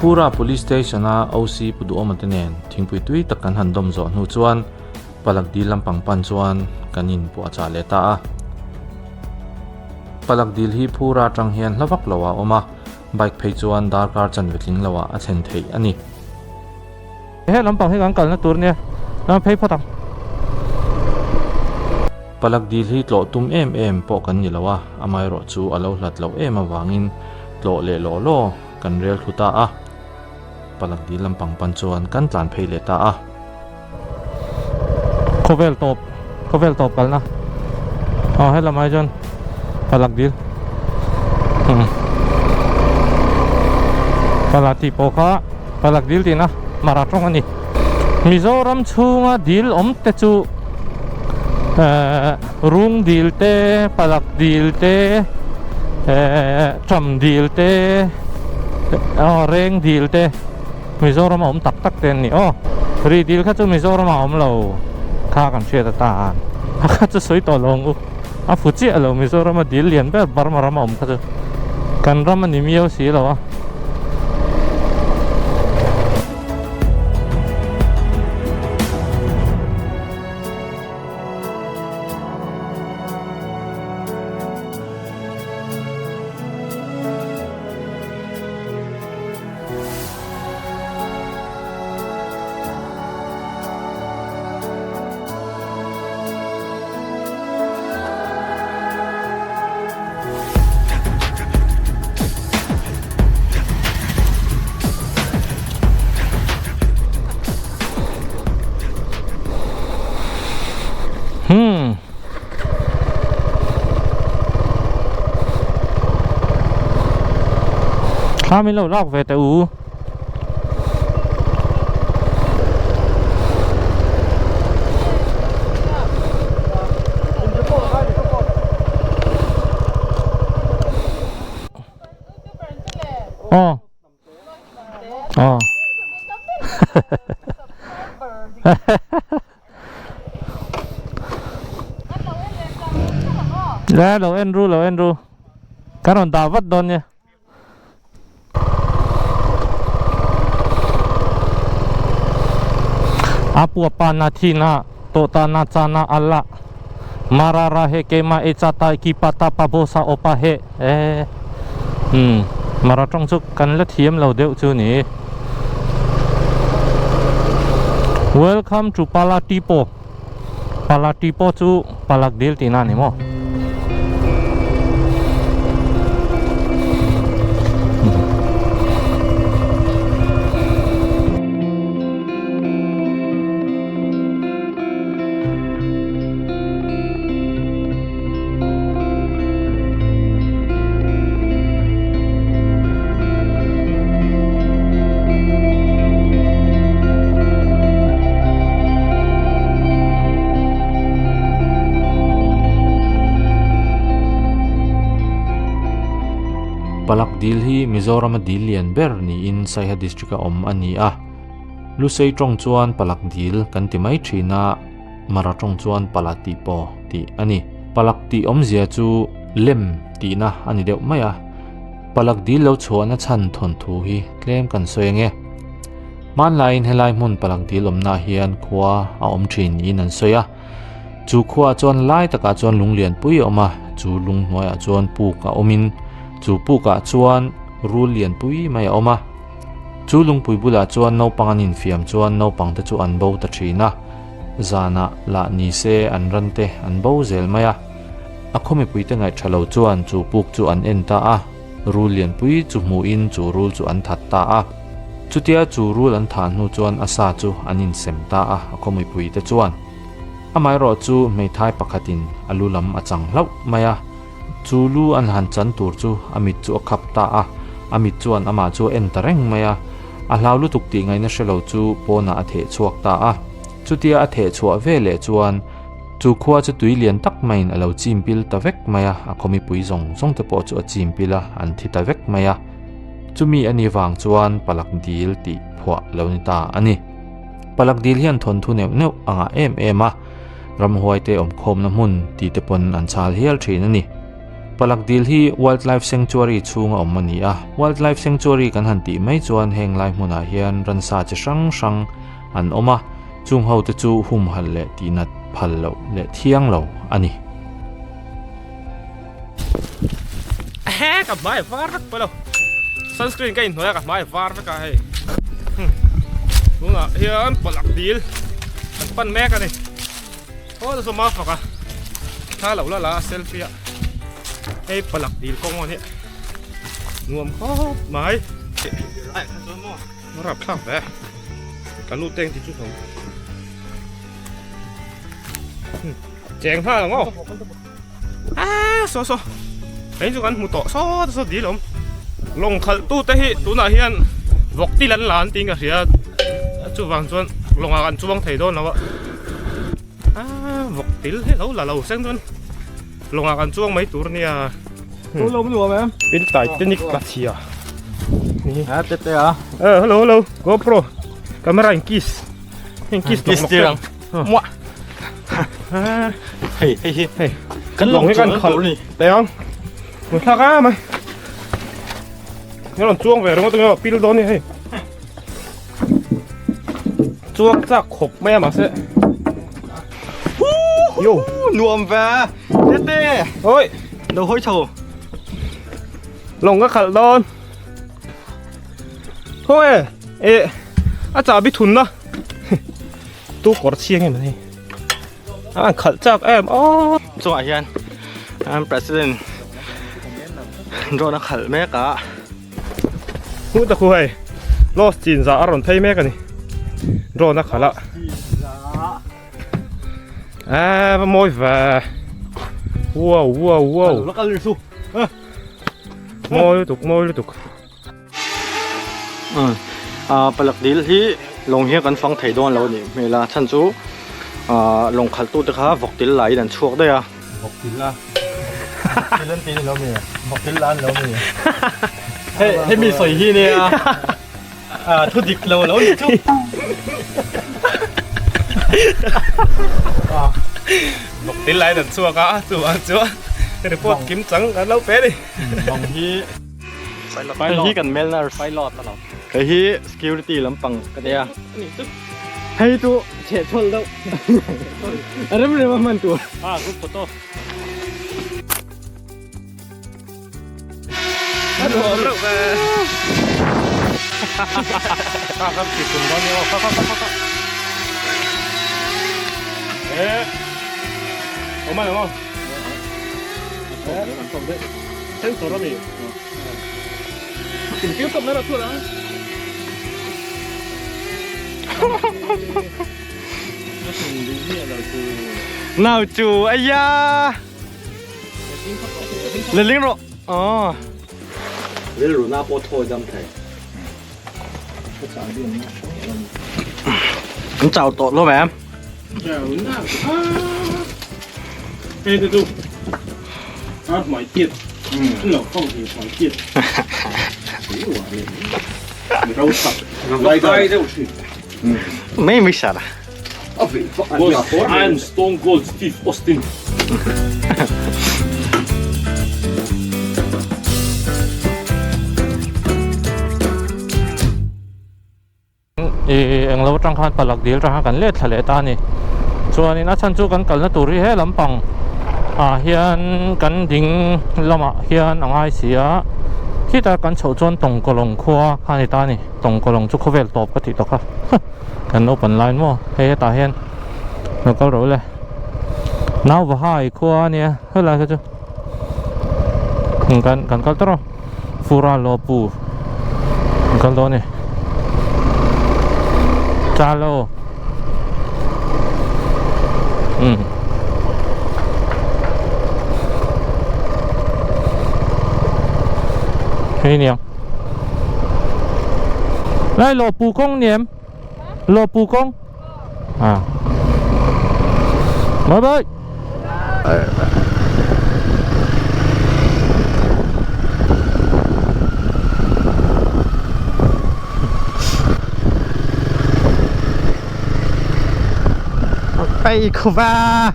Phura Police Station-a OC Pu Duhawma te nen thingpui tui tak kan han dawm zawh hnu chuan Palak dil lampang pan chuan kan inpuahchah leh ta a. Palak dil hi Phura atang hian hla vak loah a awm a, bike phei chuan darkar chanve tling loah a thlen theih a ni. He lampang hi kan kalna tur nia, kan phei phawt ang. Palak dil hi tlawh tum em em pawh kan ni lo a, amaherawh chu a lo hlat loh em avangin tlawh leh law law kan rel thlu ta a. Palak dil lampang pan chuan kan tlan phei leh ta a. Khawvel tawp, khawvel tawp kalna aw helam ai chuan Palak dil umm Palak tih pawh kha Palak dil tihna Mara tawng a ni. Mizoram chhunga dil awm te chu ehh Rung dil te, Palak dil te, ehh Ṭam dil te, aw Reng dil te. Mizoram a awm tak tak te an ni aw. Ri dil kha chu Mizoram ah a awm lo kha kan hriat atan a kha chu sawi tawh lo ang u. A fu chiah lo Mizoram a dil lian ber Burma ram a awm kha chu kan ram a ni miau si lo a. Hmm. Thla min lo lak ve teh u. Aw. Aw. Le lo en ru lo en ru kan rawn dah vat dawn nia. A pua pa na thi na to ta na cha na a la mara ra he ke ma e cha ta ki pa ta pa bo sa o pa he e um mara tawng chu kan la thiam lo deuh chu ni. Welcome to Palatipo Palatipo chu Palak dil tihna a ni maw? Palak dil hi Mizorama dil lian ber niin Saiha District-a awm a ni a. Lusei tawng chuan Palak dil kan ti mai thin a, Mara tawng chuan Pala tih pawh tih a ni. Palak tih awmzia chu lem tihna a ni deuh mai a. Palak dil lo chhuahna chhan thawnthu hi tlem kan sawi ange. Hmanlaiin helai hmun Palak dil awmnaah hian khua a awm thin niin an sawi a. Chu khuaah chuan lai takah chuan lung lianpui a awm a, chu lung hnuaiah chuan puk a awmin chu pukah chuan rul lianpui mai a awm a. Chu lungpui bulah chuan naupang an infiam chuan naupang te chu an bo ta thin a, zanah lah ni se an ran te an bo zel mai a. A khaw mipuite ngaihtha lo chuan chu puk chu an en ta a, rul lianpui chu hmuhin chu rul chu an that ta a. Chutia chu rul an thah hnu chuan a sa chu an insem ta a, a khaw mipuite chuan. Amaherawh chu hmeithai pakhatin a lu lam a chang hlauh mai a. Chu lu an han chan tur chu a mit chu a khap ta a, a mit chuan amah chu a en ta reng mai a. A hlau lutuk tih ngaihna hre lo chu pawnah a theh chhuak ta a. Chutia a theh chhuah ve leh chuan chu khua chu tui lian tak maiin a lo chim pil ta vek mai a, a khawmipui zawng zawng te pawh chu a chim pil a, an thi ta vek mai a. Chumi a ni vang chuan Palak dil tih phuah lo ni ta a ni. Palak dil hian thawnthu neuh neuh a ngah em em a. Ramhuaite awmkhawmna hmun tih te pawn an chhal hial thin a ni. Palak dil hi Wildlife Sanctuary chhunga awm a ni a. Wildlife Sanctuary kan han tih mai chuan heng lai hmunah hian ransa chi hrang hrang an awm a, chung ho te chu humhalh leh tihnat phal loh leh thiang lo a ni. He ka hmai var vek pawh lo sunscreen ka inhnuai a ka hmai var vek a hei tunah hian palak dil kan pan mek a ni aw chu saw mafak a thla lo la la a selfie a hei palak dil kawng a nia nuam khawp mai rapthlak ve ka nu teng ti chu hlawm cheng nghal ang aw. Ah, saw saw. Hei chu kan hmu tawh saw te saw dil awm. Lawng khalh tu te hi tunah hian vawk til an la an tiin ka hria. Chuvang chuan lawngah kan chuang thei dawn lo a. Ah, vawk til hi lo la lo seng chuan lawngah kan chuang mai tur nia. Tu lo nuam em? Pin Titanic ka chhia. Ha te te a. Eh, hello hello. GoPro. Camera in kiss. In kiss Kiss tir ang. Muah. Hei hei hi. Hei. Kan Lawng hi kan khalh ni. Teh ang. Mun thlak a mai. Nge rawn chuang ve ringawt nge pil dawn ni hei. Chuang chak khawp mai a mahse. Yo, nuam ve. Tete. Oi. Lo hawi chho. Lawng ka khalh dawn. Khaw e. E a chahbi thunna. Tu kawr chhiang em ani a khalh chak em aw chungah hian an president drone a khalh mek a hmuh ta khu hei lost chin za a rawn phei mek ani drone a khalh a a va mawi ve wow wow wow mawi lutuk mawi lutuk Palak dil hi lawng hian kan fang thei dawn lo a nih hmel a chhan chu ah lawng khalh tu te kha vawk til laiin an chhuak daih a. Vawk til a. Vawk til an ti ni lo mi? Vawk til la an lo mi? Hei hemi sawi hi nia ah thu dik lo lo nih chu. Vawk til laiin an chhuak a chuvang chuan report kim chang kan lo pe a ni. Bang hi. Hei hi kan melna pilot a lo. Hei hi security lampang ka nia. Hei chu chhe chhawlh deuh. A rem rem a hman tur. Ah, group photo. Eh. Awm a awm. Sensor a mi. Nào chu ai da Lên linh rồi Ờ Lên rồi na po thôi dam thei Cũng chào tội luôn em Ê từ từ À mỏi tiệt Lẩu không thì mỏi tiệt Mấy mới sợ à I'm Stone Cold Steve Austin I englo atang khan palak dil atang khan kan let thla leh ta a ni. Chuanin a chhan chu kan kalna tur hi he lampang ah hian kan ding lamah hian a ngai si a, khitah kan chhoh chuan tawngkawlawng khua kha a ni ta a ni. Tawngkawlawng chu khawvel tawp ka tih tawh kha kan open line maw hei hetah hian lo kal rawh ule. Nauvahai khua a nia helai kha chu kan kan kal tawrh a. Fura Lopu an kal dawn a ni Chalo umm hei nia lai Lopu kawng ni em Lopu kawng à bye bye Bay khu va.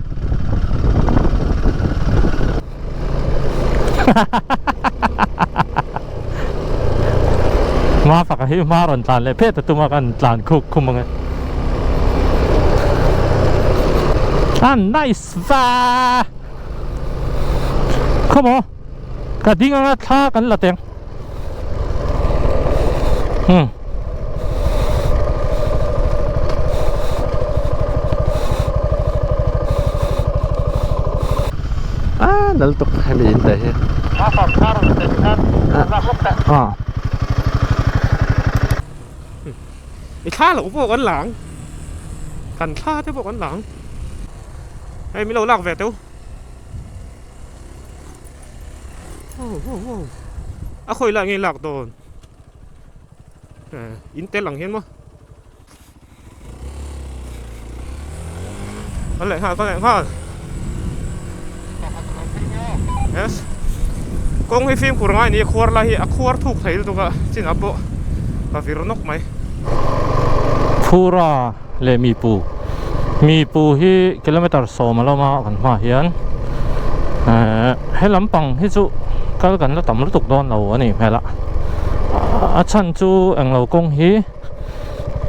Hma faka hi hma rawn tlan leh phet a tum a kan tlan khuk khum ang e. A nice va! Khawmaw ka ding anga thla kan la teng. Hmm. Ah, nal tuk hemi in te hi. Ah. I thla loh pawh kan lang. Kan thla te pawh kan lang. Hei min lo lak ve teu. A khawi lai nge lak dawn in tel ang hian maw ka leh nghal ka leh nghal yes kawng hi fimkhur ngai ni a khuar lai hi a khuar thuk thei lutuk a chinah pawh ka vir nawk mai. Phura leh Mipu Mipu hi kilometer sawm a lawm a kan hmaah hian ehh he lampang hi chu kal kan la tam lutuk dawn lo a nih hmel a a chhan chu englo kawng hi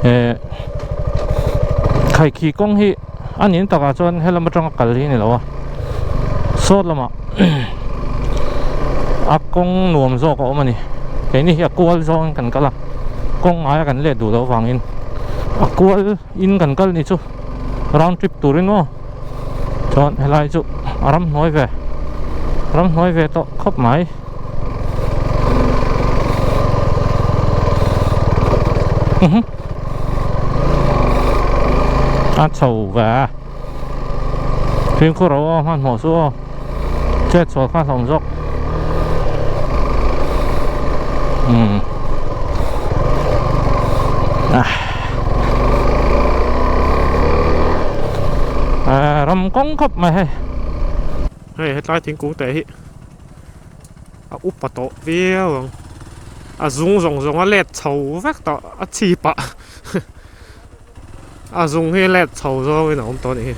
ehh khaikhi kawng hi a nin takah chuan he lam atanga kal hi a ni lo a sawt lamah a kawng nuam zawk a awm a ni keini hi a kual zawngin kan kal a kawng ngaia kan let duh loh avangin a kual in kan kal ni chu. Round trip turin maw chuan helai chu a ramhnuai ve ramhnuai ve tawh khawp mai a chho ve a fimkhur aw hmanhmawh chu aw chet chhuah kha hlawm zawk umm ah ram kawng khawp mai hei hei hetlai thingkung te hi a upa tawh viau ang a zung zawng zawng a let chho vek tawh a chhip ah. A zung hi let chho zawngin a awm tawh a nih hi.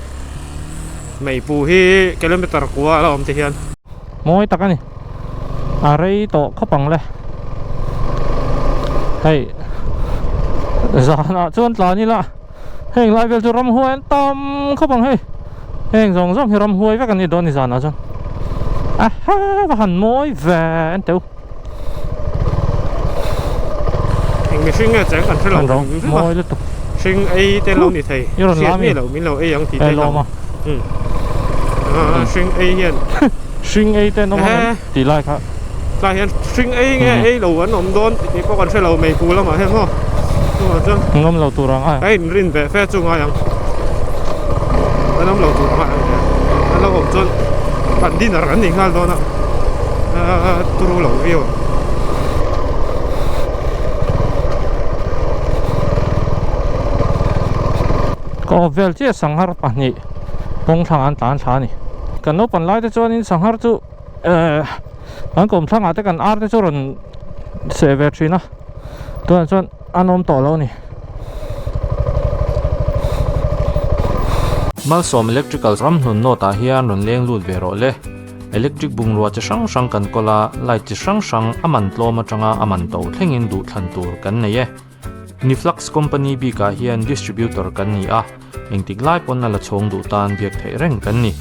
Meipu hi kilometer kua a la awm ti hian. Mawi tak a ni. A rei tawh khawp ang le. Hei zanah chuan tlan ila heng lai vel chu ramhuai an tam khawp ang hei. Heng zawng zawng hi ramhuai vek an ni dawn ni zanah chuan. Aha va han mawi ve en teuh. Eng mihring nge cheng kan hre lo mawi lutuk hring ei te lo ni thei i rawn lam mi lo min lo ei ang tih te lawm a hring ei hian hring ei te nawm ang tih lai kha tlai hian hring ei nge ei lo an awm dawn tih pawh kan hre lo mei pu lamah hian maw chuvang chuan ngam lo tur ang ai a inrin ve fe chu ngai ang an awm lo tur ang ai an lo awm chuan kan dinner kan nei nghal dawn a. Turu lo viau ang. Ka awp vel chiah sanghar pahnih kawng thlangah an tlan thla a ni. Kan naupang lai te chuanin sanghar chu ehh kan kawm thlangah te kan ar te chu rawn seh ve thin a tunah chuan an awm tawh lo a ni. Malsawm Electrical ramhlun note ah hian rawn leng lut ve rawh le. Electric bungrua chi hrang hrang kan kawl a, light chi hrang hrang a man tlawm atanga a man to thlengin duh thlan tur kan nei e. Niflux company bikah hian distributor kan ni a, engtik lai pawn a la chhawng duh tan biak theih reng kan ni.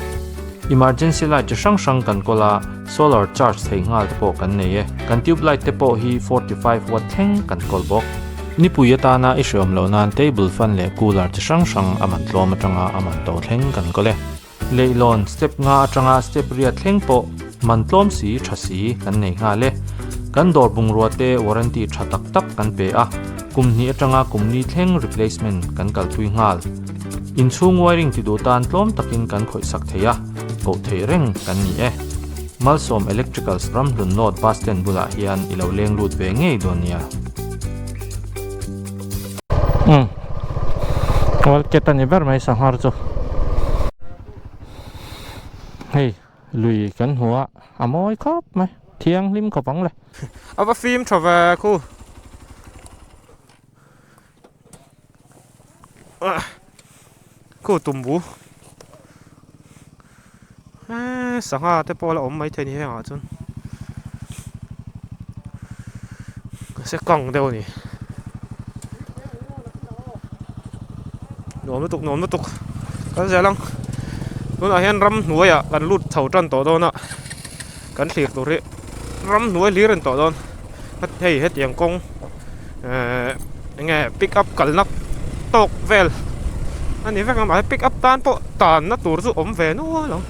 Emergency light chi hrang hrang kan kawl a, solar charge thei nghal te pawh kan nei e. Kan tube light te pawh hi 45 watt thleng kan kawl bawk. Nipui atana i hreawm loh nan table fan leh cooler chi hrang hrang a man tlawm atanga a man to thleng kan kawl e. Leihlawn step nga atanga step riat thleng pawh man tlawm si tha si kan nei nghal e. Kan dawr bungrua te warranty tha tak tak kan pe a, kum hnih atanga kum li thleng replacement kan kalpui nghal. Inchhung wiring ti duh tan tlawm takin kan khawih sak thei a, koh theih reng kan ni e. Malsawm Electricals Ramhlun North Bus Stand bulah hian i lo leng lut ve ngei dawn nia. Umm Wildcat a ni ber mai sanghar chu hei lui kan hmu a a mawi khawp mai thianghlim khawp ang le. A va fim tha ve khu khu tumbu sangha te pawh a la awm maithei ni hengah chuan. Se kang deuh a ni. Nuam lutuk nuam lutuk kan zel ang tunah hian ramhnuaiah kan lut chho tan tawh dawn a kan thlir tur hi ramhnuai hlir a ni tawh dawn hei hetiang kawng ehh eng nge pick up kalna tawk vel a ni vek a mahse pick up tan pawh tanna tur chu awm ve nual ang.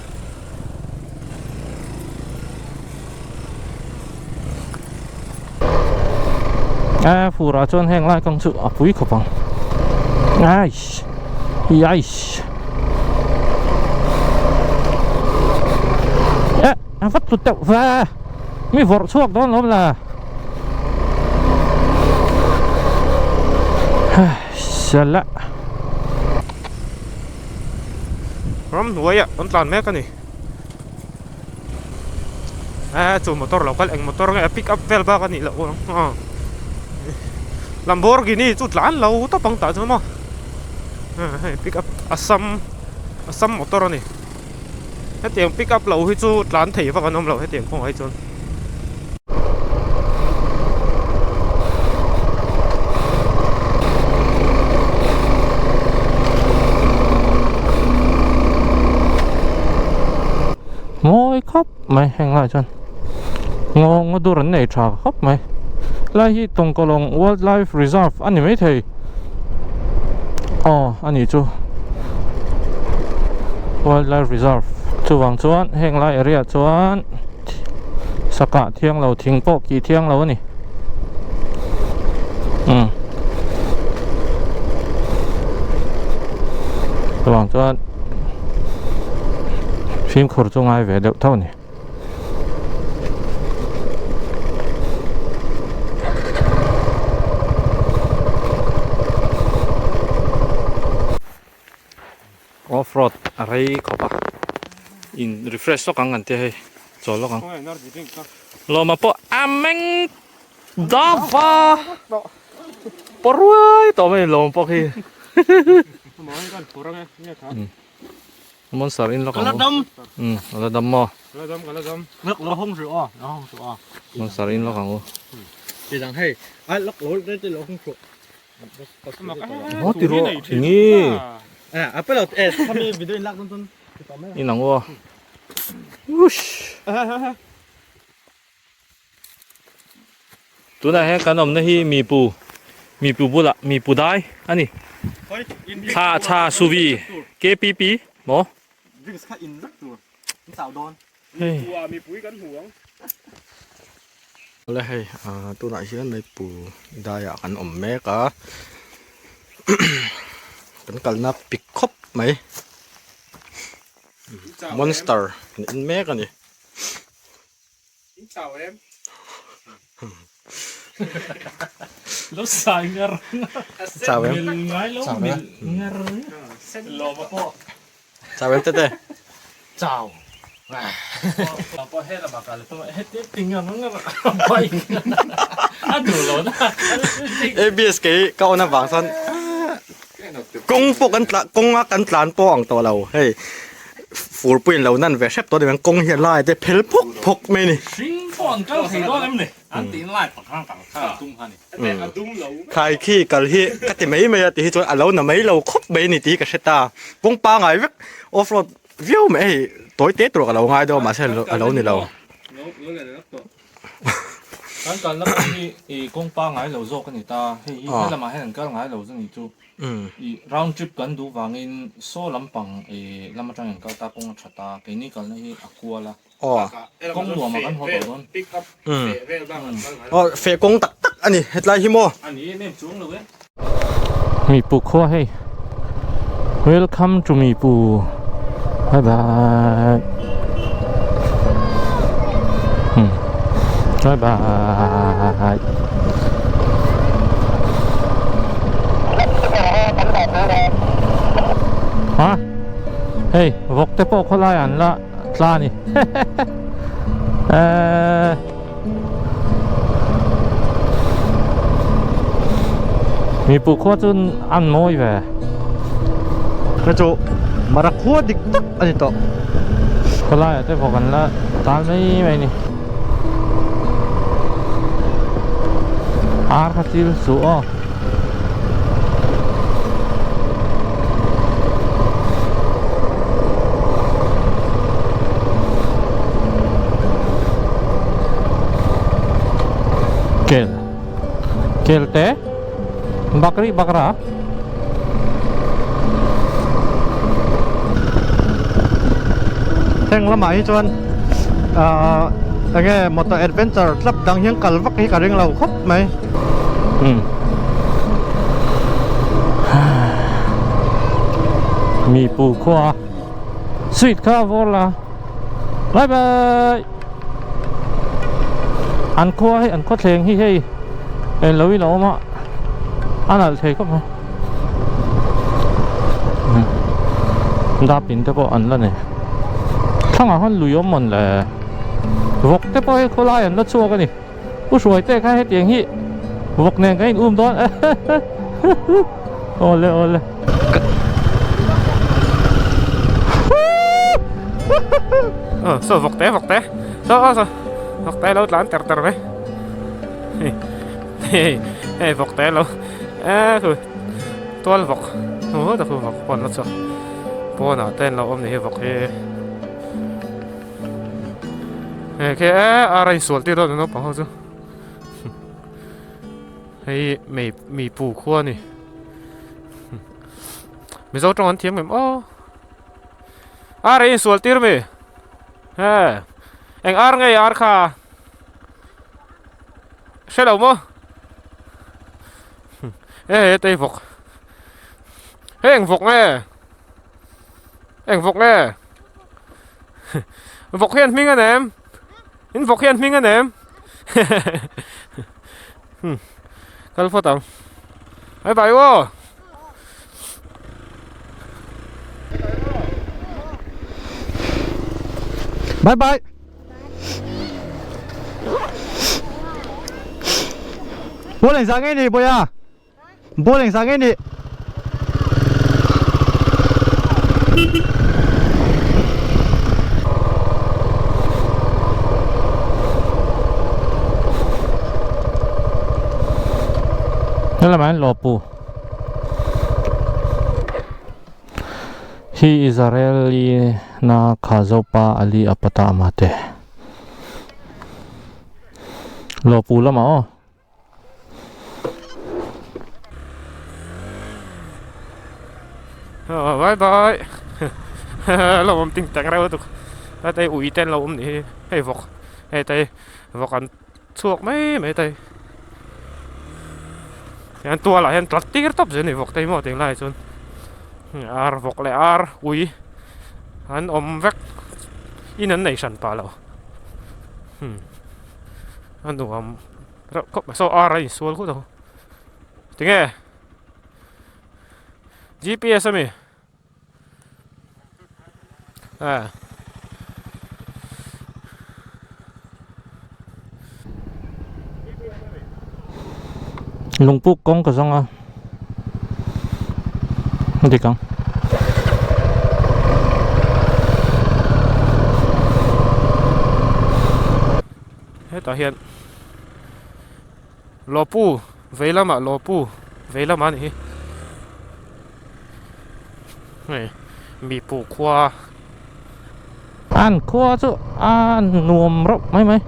A furah chuan heng lai kawng chu a pui khawp ang aish aish eh a va tlu teuh ve mi vawrh chhuak dawn lawm la sala Ramhnuaiah kan tlan mek a ni. Eh chu motor lo kal eng motor nge pick up vel bak a nih loh ang a Lamborghini chu tlan lo tawp ang tah chuan maw hei pick up Assam Assam motor a ni hetiang pick up lo hi chu tlan thei vak an awm lo hetiang kawngah hi chuan. Mawi khawp mai heng lai chuan ngaw ngaw dur an nei tha khawp mai lai hi Tawngkawlawng Wildlife Reserve a ni maithei aw a ni chu Wildlife Reserve chuvang chuan heng lai area chuan. Sakah thiang lo thing pawh kih thiang lo a ni umm chuvang chuan fimkhur chu ngai ve deuh tho a ni. Off road a rei khawp a in refresh lawk ang kan tia hei chawl lawk ang lawma pawh a meng dava paw ruai tawh mai lawma pawh khi monster in lawk ang u ala dam maw monster in lawk ang u Maw ti rawh nge in ang aw wush tunah hian kan awmna hi mipu mipu bulah mipu dai a ni thla chha suvi kpp maw hei Awle hei ah tunah hian meipu daiah kan awm mek a kan kalna pik khawp mai monster kan en mek a ni. Chau em chau em tete chau ABS kei ka on avang chuan kawng pawh kan tlan kawng a kan tlan pawh ang tawh lo hei fur pawhin lo nan ve hrep tawh a ni kawng hian lai te phel phawk phawk mai a ni. Khai khi kal hi ka ti mai mai a ti hi chuan a lo na mai lo khawp mai a ni tih hi ka hre ta kawng pangai vek off road viau mai hei tawi te tur ka lo ngai deuh a mahse a lo ni lo. Kan kalna pawh hi i kawng pangai lo zawk a ni ta hei hi helamah hian an kal ngai lo chu ni chu i round trip kan duh vangin saw lampang i lam atangin an kal ta kawng a tha ta keini kalna hi a kual a. Aw. Kawng nuam ah kan haw tawh dawn. Aw feh kawng tak tak a ni hetlai hi maw. A ni em em chuang lo e. Mipu khua hei. Welcome to Mipu. Bye bye. Bye bye. Ha? Hei, vawk te pawh khawlai an la tla a ni eh mipu khua chu an mawi ve ka chu mara khua dik tak a ni tawh khawlai ah te pawh kan la tal mai mai a ni. Ar kha chil suh aw. Kel. Kel te. Bakri bakra. Heng lamah hi chuan ahh enge motor adventure club dang hian kal vak hi ka ring lo khawp mai. Umm mi pu khua sweet kha a vawr la bye bye an khua hi an khawthleng hi hei englo in a awm a a nalh thei khawp mai dap in te pawh an la nei thlangah khan lui awm mawn le vawk te pawh hei khawlai an la chhuak a ni u hruai te kha hetiang hi vawk nen kan in um dawn awle awle. Saw vawk te vawk te saw saw vawk te lo tlan ter ter mai hei hei vawk te lo eh khu tual vawk hmu ta khu vawk pawn la chhuak pawnah te an lo awm ni hi vawk hi hei khi eh ar a insual tir dawn naupang ho chu hei mei mi pu khua a ni mizo tawng an thiam em aw ar a insual tir mi he eng ar nge ar kha. Hre lo maw? He he tei vawk. Hei eng vawk nge? Eng vawk nge? Vawk hian hming a nem? In vawk hian hming a nem? Hmm. Kal phawt ang. Bye bye aw. Bye bye. Ball eng zah nge ni Bawiha? Ball eng zah nge ni? Helamah hian lawpu Hi Israeli na kha zopa Ali apata ama te Lawpu lamah aw. Bye bye lo awm ting teng reuh lutuk heta hi ui te an lo awm nih hi hei vawk hei te hi vawk an chhuak mai mai te hian tual ah hian tlat tir tawp zel a ni vawk te hi maw tunlai ah chuan ar vawk leh ar ui an awm vek in an nei hran pah lo a nuam reuh khawp mai saw ar a insual khut ang tinge G_p_s ami. À. Lungpuk kawng ka zawng a dik ang. Hetah hian Lawpu vei lamah Lawpu vei lamah a nih hi hei mipu khua an khua chu a nuam reuh mai mai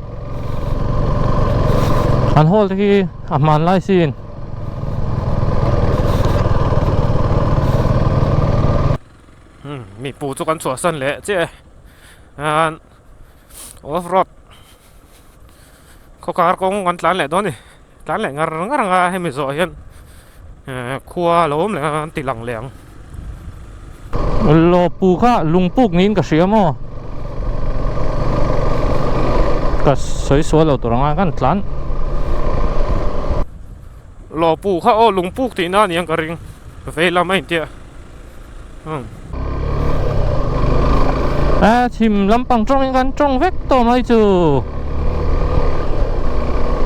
an hall te khi a hmanlai sin mipu chu kan chhuahsan leh chiah e off road. Khawkar kawng kan tlan leh dawn a ni tlan leh ngar ngar ang a hemi zawh hian khua a lo awm leh ang an ti lang leh ang. Lawpu kha lungpuk niin ka hria maw? Ka sawi sual lo tur anga kan tlan. Lawpu kha aw lungpuk tihna a ni ang ka ring vei lam a intia. Umm. A chhim lampang tawngin kan tawng vek tawh mai chu.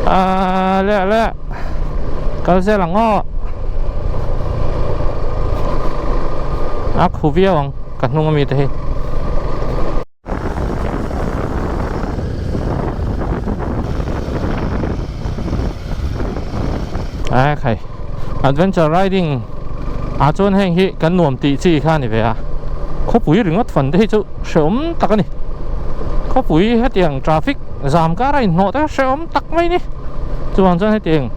A leh leh kal zel ang aw. A khu viau ang ka hnung ami te hi. E khai adventure riding ah chuan heng hi kan nuam tih chi kha a ni ve a khawpui ringawt fan te hi chu hrehawm tak a ni khawpui hetiang traffic zam kar a inhnawh te kha hrehawm tak mai a ni chuvang chuan hetiang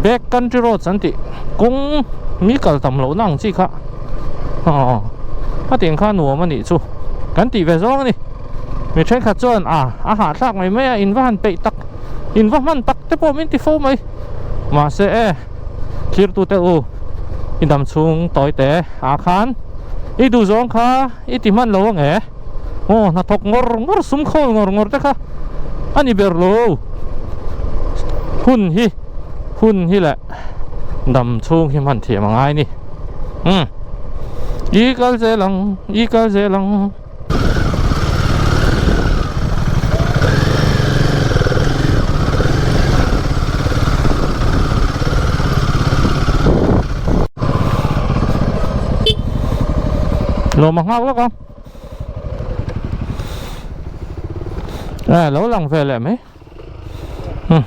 back country roads an tih kawng mi kal tam lohna ang chi kha aw hetiang kha nuam a nih chu kan tih ve zawng a ni mi thenkhat chuan a a hahthlak mai mai a in va han peih tak in va hman tak te pawh min ti fo mai. Mahse e, thirtute u, i dam chhung tawi te ah khan i duh zawng kha i ti hman lo ang e. Aw, hnathawk ngawr ngawr sum khawl ngawr ngawr te kha a ni ber lo. Hun hi, hun hi leh dam chhung hi hman thiam a ngai ni. Umm, i kal zel ang, i kal zel ang. Lawm a nghak lawk ang eh lo lang ve leh mai hmm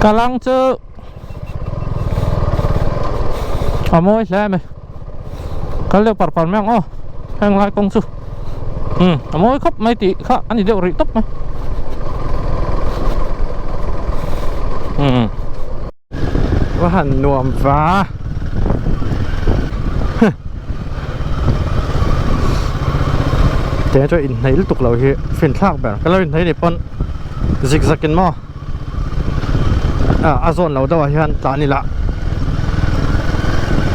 ka lang chu a mawi hle mai kal deuh par par mai ang aw heng lai kawng chu um a mawi khawp mai tih kha a ni deuh rih tawp mai um va han nuam va te chu inhnaih lutuk lo hi finthlak ber ka lo inhnaih ni pawn zik zak in maw a zawn lo deuh ah hian tlan ila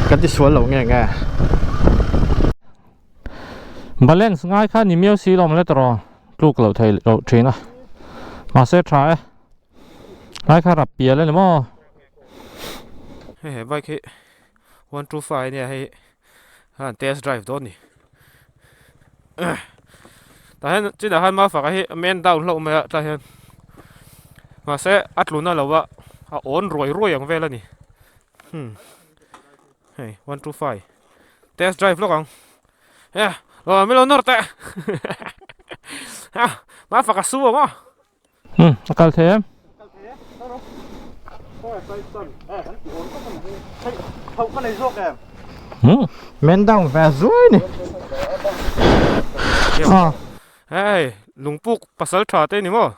kan ti sual lo nge nge. Balance ngai kha ni miau si lo mawle tawh tluk loh theih loh thin a mahse tha e lai kha rap pial a ni maw. Hei he bike hi 125 ania hei han test drive dawn ni tah hian chinah hian mafaka hi a men down hlauh mai a tah hian mahse a tluna lo a a awn ruai ruai ang vel a ni hmm hei 125 test drive lawk ang e aw min lo nawr teh mafaka su ang aw. Hmm, a kal thei em? Hmm. Men down ve zuai ni. Ah. Hei, lungpuk pasal tha te ni maw?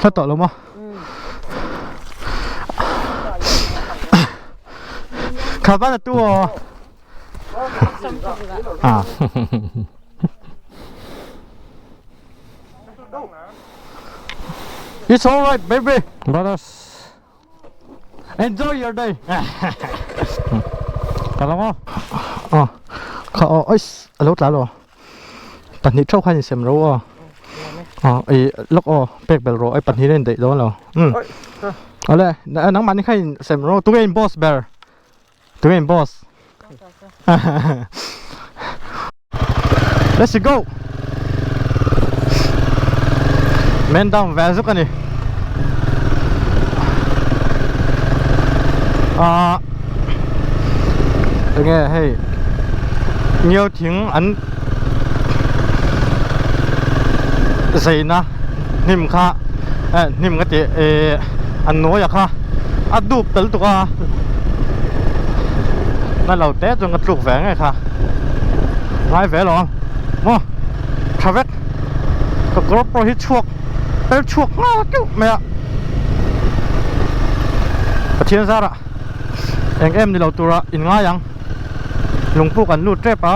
Thla tawh lo maw? Kha van a tu aw. Ah. It's all right, baby. Brothers. Enjoy your day. Ka lo maw? Ah. Kha aw, ois, alo tla lo. Pahnih theuh khan insem ro aw. Ah, i lawk aw, pek bel rawh, ai pahnih in daih dawn lo. Um. Awle, nangmah ni kha in sem ro, tunge in boss ber? Tunge in boss? Let's go. Men down ve zuk ani. Ah. Enge hei Ngiau thing an zeina hnim kha eh hnim ka tih eh an nawi a kha a dup tel tuk a na lo te chuan ka tluk ve ngei kha ngai ve lo ang maw tha vek ka kawr pawh hi chhuak per chhuak nghal keuh mai a Pathian zarah eng em ni lo tura in ngai ang. Lungpuk an lut tep a.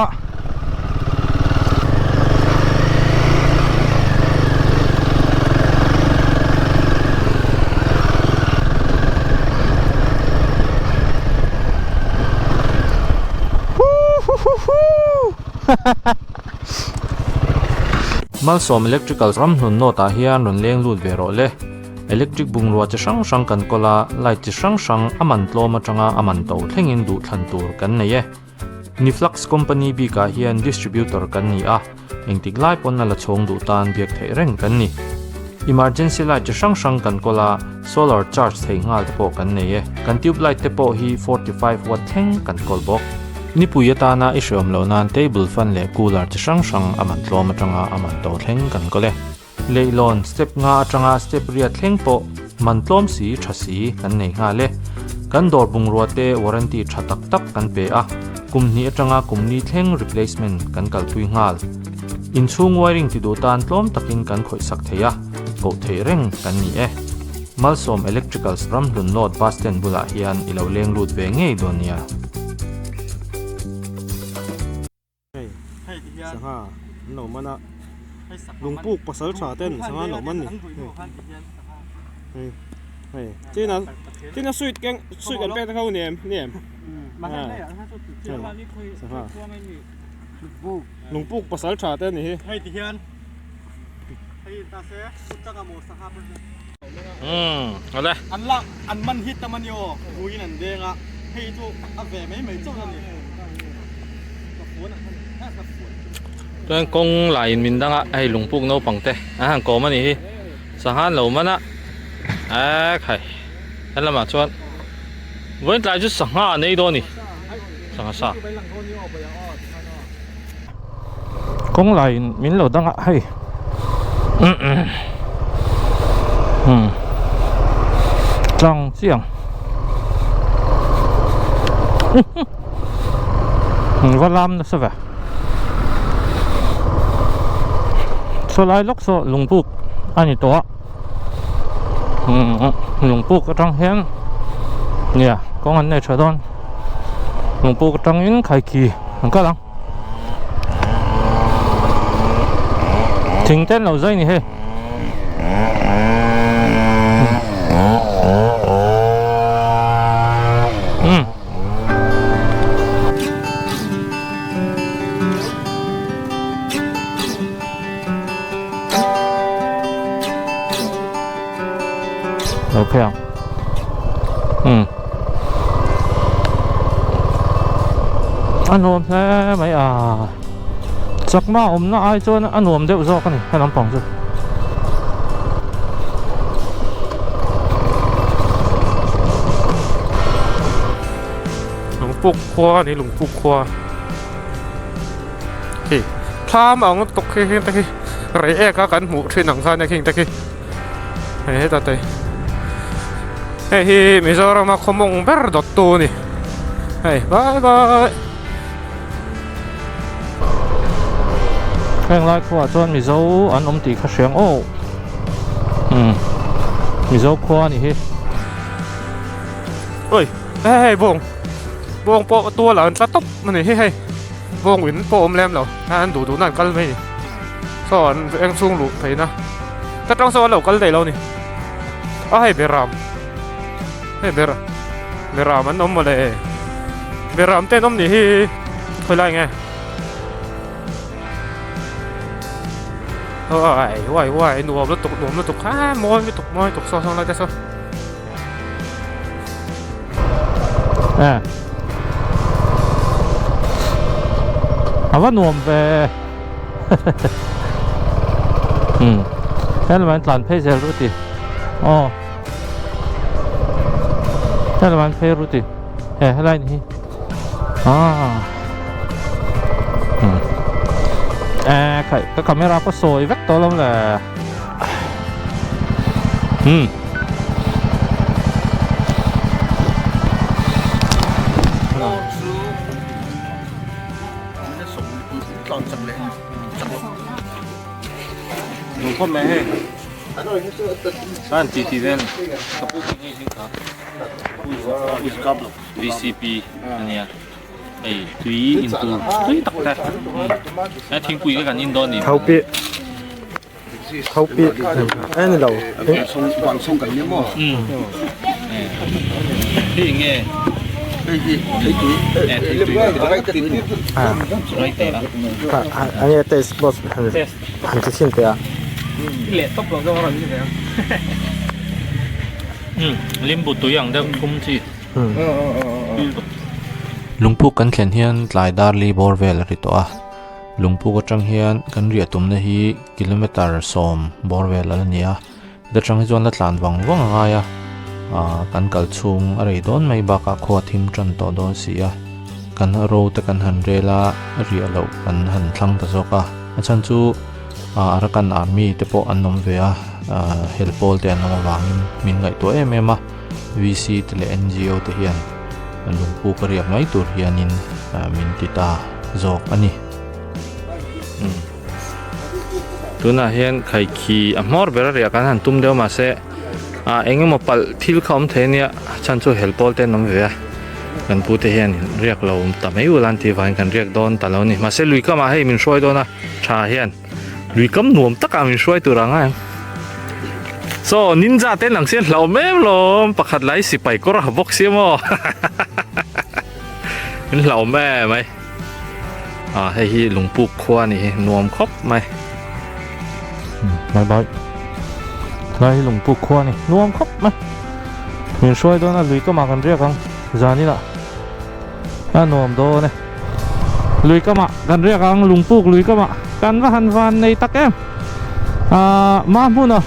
Malsawm Electrical ramhnun note ah hian rawn leng lut ve rawh le. Electric bungrua chi hrang hrang kan kawl a, light chi hrang hrang a man tlawm atanga a man to thlengin duhthlan tur kan nei e. Niflux company bikah hian distributor kan ni a, engtik lai pawn a la chhawng duh tan biak theih reng kan ni. Emergency light chi hrang hrang kan kawl a, solar charge thei nghal te pawh kan nei e. Kan tube light te pawh hi 45 watt thleng kan kawl bawk. Nipui atana i hreawm loh nan table fan leh cooler chi hrang hrang a man tlawm atanga a man to thleng kan kawl e. Leihlawn step nga atanga step riat thleng pawh man tlawm si tha si kan nei nghal e. Kan dawr bungrua te warranty tha tak tak kan pe a, kum hnih atanga kum li thleng replacement kan kalpui nghal. Inchhung wiring ti duh tan tlawm takin kan khawih sak thei a, koh theih reng kan ni e. Malsawm Electricals Ramhlun North Bus Stand bulah hian i lo leng lut ve ngei dawn nia. Hei sangha an lo man a lungpuk pasal tha ten sangha an lo man ni hei hei china china sweet keng sweet an pek te kha u ni em ni em sangha lungpuk pasal tha te ni hi hei ti hian hei ta se changa maw sangha Umm awle. An lak an man hit tam ani aw buin an deng a hei chu a ve mai mai chauh a ni ka phone ah khan ka phone. Chuan kawng laiin min dang a hei lungpuk naupang te an han kawm a nih hi sangha an lo man a ekhai he lamah chuan vawiin tlai chu sangha an ei dawn a ni sangha sa. Kawng laiin min lo dang a hei umm tlang chiang va lam nasa ve saw lai lawk saw lungpuk a ni tawh a umm lungpuk atang hian nia kawng an nei tha dawn lungpuk atangin khaikhi an kal ang. Thing ten lo zai ni hei. Um. Lo phei ang. Um. A nuam hle mai a. Chakma awmna ai chuan a nuam deuh zawk a ni he lampang chu. Lungpuk khua a ni lungpuk khua. Hei thlam ang lutuk khi heng te khi rei ek a kan hmuh thin ang khan a khing te khi hei heta te hei hi Mizoram a khawmawng ber dawt tu a ni hei bye bye. Heng lai khuaah chuan Mizo an awm tih kha hriang aw umm Mizo khua a nih hi. Oi hei hei bawng bawng pawh tual ah an tla tawp a ni hi hei bawng in pawh awm lem lo an duh duh na an kal mai a ni saw an eng chhung luh theih na ta tang saw an lo kal daih lo a ni a hei beram hei ber beram an awm mawle beram te an awm nih hi khawi lai nge uai uai uai nuam lutuk nuam lutuk ha mawi lutuk mawi lutuk saw saw lai te saw. À. A va nuam ve. Ừ. Thế là bạn tlan phei zel ruti. Ồ. Thế là bạn phei ruti. He helai ni hi. À. Ừ. À, khai cái camera có soi vek to lắm là. Ừ. VCP ania hei tui in tur tui tak te he thingpui kha kan in dawn ni Thau pi thau pi a ni lo hi nge a nge test boss han ti chhin teh a limbu tui ang deuh thum chi Lungpuk kan thlen hian tlai dar li bawr vel a ri tawh a. Lungpuk atang hian kan riah tumna hi kilometer sawm bawr vel a la ni a, heta tang hi chuan la tlan vang vang a ngai a, ah kan kal chhung a rei dawn mai bakah khua thim tan tawh dawn si a, kan ro te kan han rel a, riah loh kan han thlang ta zawk a, a chhan chu. Arakan Army te pawh an awm ve a, hel pawl te an awm avangin min ngaihtuah em em a, VC te leh NGO te hian lungpuk a riak mai tur hianin min ti ta zawk a ni. Tunah hian khaikhi a hmawr ber a riah kan han tum deuh mahse ah eng emaw palh thil kha awm thei ania a chhan chu hel pawl te an awm ve a kan pu te hian riak lo ta mai ula an tih vangin kan riak dawn ta lo a ni mahse lui kamah hei min hruai dawn a tha hian lui kam nuam takah min hruai tur ang a saw ninja te an lang sian hlauhawm em lawm pakhat lai sipai kawr a ha bawk sia maw min hlauhawm em mai. Ah hei hi lungpuk khua a nih hi nuam khawp mai bye bye helai hi lungpuk khua a ni nuam khawp mai min hruai dawn a lui kamah kan riak ang zan inah a nuam dawn e lui kamah kan riak ang lungpuk lui kamah kan va han van nei tak em ah mahmuna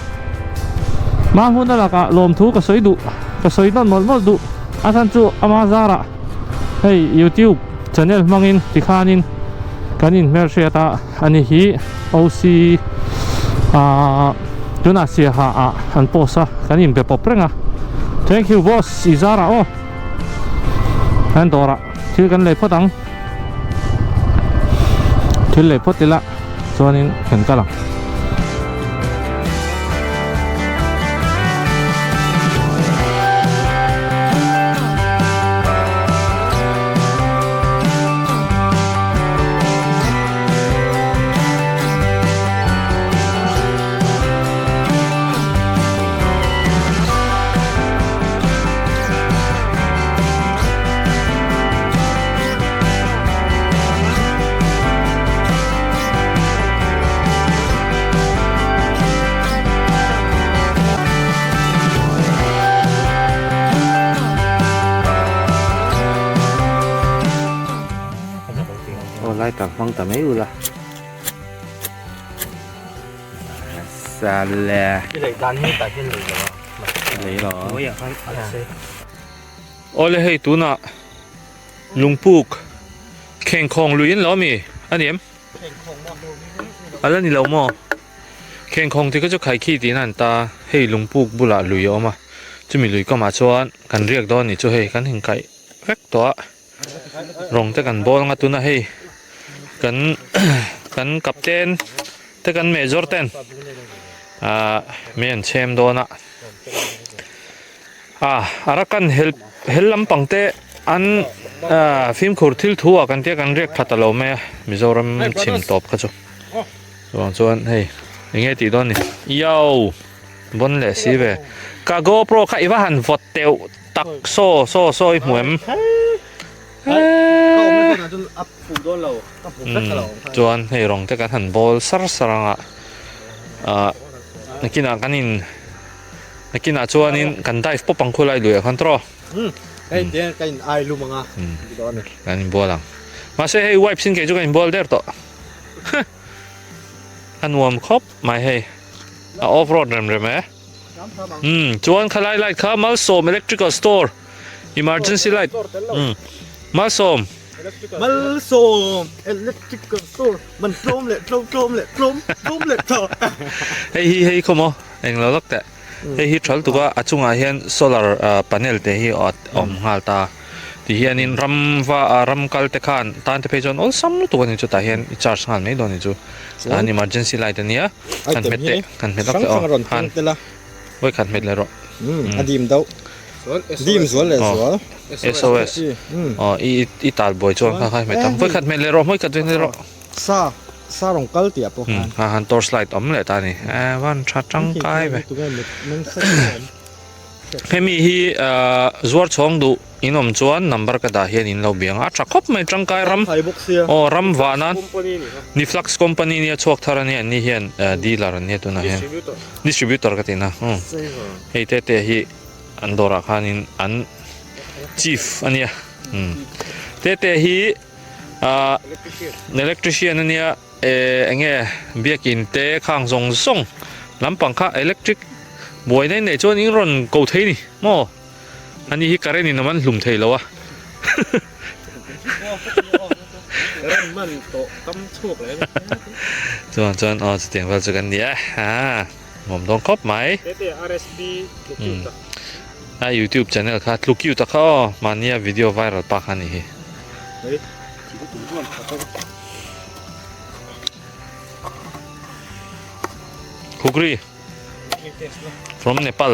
mahmuna lakah lawmthu ka sawi duh ka sawi nawn mawlh mawlh duh a chhan chu ama zarah hei youtube channel hmangin tikhanin kan inhmelhriat a ani hi OC ah tunah siaha ah an post a kan inbe pawp reng a thank you boss i zarah aw kan dawrah thil kan lei phawt ang thil lei phawt ila chuanin kan kal ang. Aw lai tak hmang ta mai ula sale lei lo awle hei tunah Lungpuk Khengkhawng lui an lo ami a ni em? Ala ni lo maw? Khengkhawng tih kha chu Khaikhi tiin a an ta hei lungpuk bulah lui a awm a chumi lui kamah chuan kan riak dawn a nih chu hei kan inkaih vek tawh a rawng te kan bawl anga tunah hei kan kan captain te kan major ten ah mi an chhem dawn a. A Arakan hel hel lampang te an fimkhur thil thu ah kan tia kan riak that alo mai a Mizoram chhim tawp kha chu chuvang chuan hei enge tih dawn ni yo bon leh si ve ka GoPro kha i va han vawt teuh tak saw saw saw i hmu em chuan hei rawng te kan han bawl sar sar anga ah nakinah kan in Nakinah chuanin kan dive pawp ang khulai luiah khan tawh. Hei te ka in ai lum anga dawn a ni. Kan inbual ang. Mahse hei wipes in kei chu ka inbual der tawh. A nuam khawp mai hei. A off road rem rem e. Umm chuan khalai light kha Malsawm electrical store emergency light. Umm Malsawm. Malsawm electrical store man tlawm leh tlawm tlawm leh tlawm tlawm leh tawh. Hei hi hei khaw maw. Englo lak teh. Hei hi thal tuk a, a chungah hian solar panel te hi a awm nghal ta. Ti hianin ram va a ram kal te khan tan te phei chuan awlsam lutuk a ni chutah hian i charge nghal mai dawn a ni chu. An emergency light a nia. Kan hmet teh, kan hmet lak teh aw. Han vawi khat hmet leh rawh. A dim deuh. Dim zual leh zual. SOS. Aw i i tal buai chuan kha kha hmet ang. Vawi khat hmet leh rawh, vawi khat hmet leh rawh. Sa Sa rawn kal tih ah pawh khan. Ha han torch light awm leh ta a ni. Eh van tha tangkai ve. Hemi hi zuar chhawng duh in awm chuan number ka dah hian in lo biang a. A tha khawp mai tangkai ram. Aw ram vah nan. Niflux company nia chhuak thar a nia an ni hian dealer an nia tunah hian. Distributor ka tih na. Hei te te hi an dawrah khanin an chief a nia. Te te hi. Ahh electrician ania eh eng nge biakin te khang zawng zawng lampang kha electric buaina in neih chuan in rawn ko thei ni maw ani hi current in a man hlum thei lo a. Ram man tawh tam chhuak leh a ni. Chuan chuan aw chutiang vel chu kan ni e. Ha nuam dawn khawp mai. Tete RSP tlu cute a. A youtube channel kha tlu cute a kha aw mahnia video viral pa kha ni hi. Hei thil tum chuan kha ka. Khukri from Nepal.